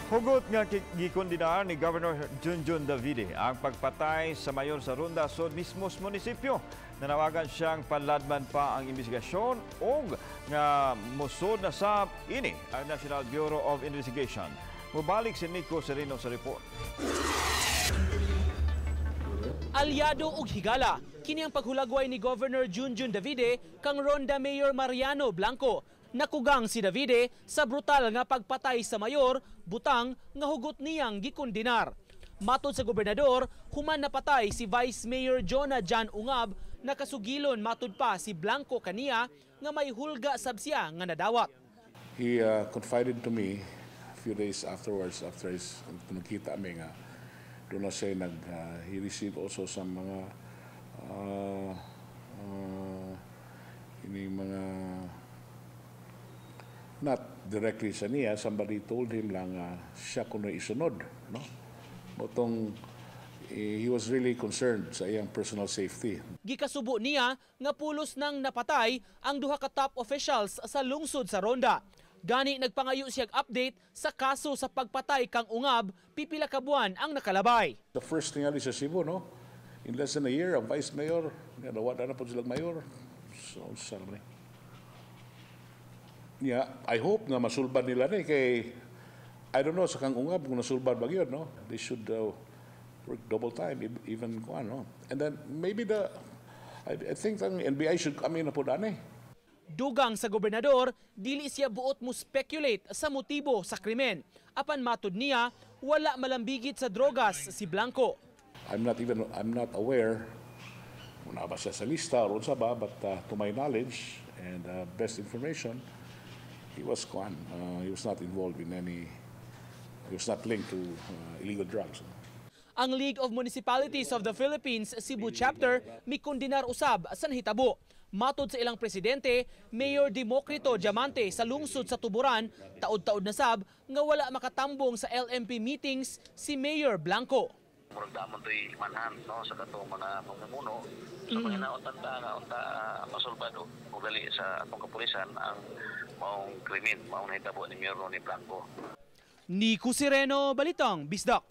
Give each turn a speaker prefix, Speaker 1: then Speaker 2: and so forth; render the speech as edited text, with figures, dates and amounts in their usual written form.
Speaker 1: Hugot nga gikondenar ni Governor Junjun Davide ang pagpatay sa mayor sa Ronda sud mismos munisipyo. Nanawagan siyang panladman pa ang investigasyon ug nga musod na sab ini ang National Bureau of Investigation. Mubalik si Nico Sereno sa report.
Speaker 2: Alyado ug higala, kini ang paghulagway ni Governor Junjun Davide kang Ronda Mayor Mariano Blanco. Nakugang si Davide sa brutal nga pagpatay sa mayor, butang nga hugot niyang gikondenar. Matod sa gobernador, human napatay si Vice Mayor Jonah John Ungab, nakasugilon matud pa si Blanco kaniya nga may hulga sab siya nga nadawat.
Speaker 3: He confided to me a few days afterwards, after his nagkita mi, nga doon na siya he received also some mga ini mga, not directly sa niya, somebody told him lang siya kuno isunod, no? Mao tong he was really concerned sa iyang personal safety.
Speaker 2: Gikasubo niya nga pulos nang napatay ang duha ka top officials sa lungsod sa Ronda. Gani nagpangayo siya update sa kaso sa pagpatay kang Ungab pipila ka buwan ang nakalabay.
Speaker 3: The first thing sa Cebu, no? In less than a year, ang vice mayor, nawala na po silang mayor. So, sa naman eh. Yeah, I hope nga masulbad nila ni kay I don't know sa kang Ungab kung nasulbad ba yun, no? They should work double time, even kung ano. And then maybe I think ang NBI should come in na po dani.
Speaker 2: Dugang sa gobernador, dili siya buot mo speculate sa motibo sa krimen. Apan matud niya, wala malambigit sa drogas si Blanco.
Speaker 3: I'm not aware kung naa ba siya sa lista or unsa ba, but to my knowledge and best information, he was not involved in any, he was not linked to illegal drugs.
Speaker 2: Ang League of Municipalities of the Philippines Cebu Chapter mikondenar usab sa nahitabo. Matod sa ilang presidente, Mayor Democrito Diamante sa lungsod sa Tuburan, taod-taod na sab nga wala makatambong sa LMP meetings si Mayor Blanco.
Speaker 4: Murag damon to'y manhan, no, sa katong mga mamumuno. So panginaotan ta nga unta masulbad og og dali sa atong kapulisan ang maong krimen, maong nahitabo ni Mayor Ronnie Blanco.
Speaker 2: Nico Sireno, Balitang Bisdak.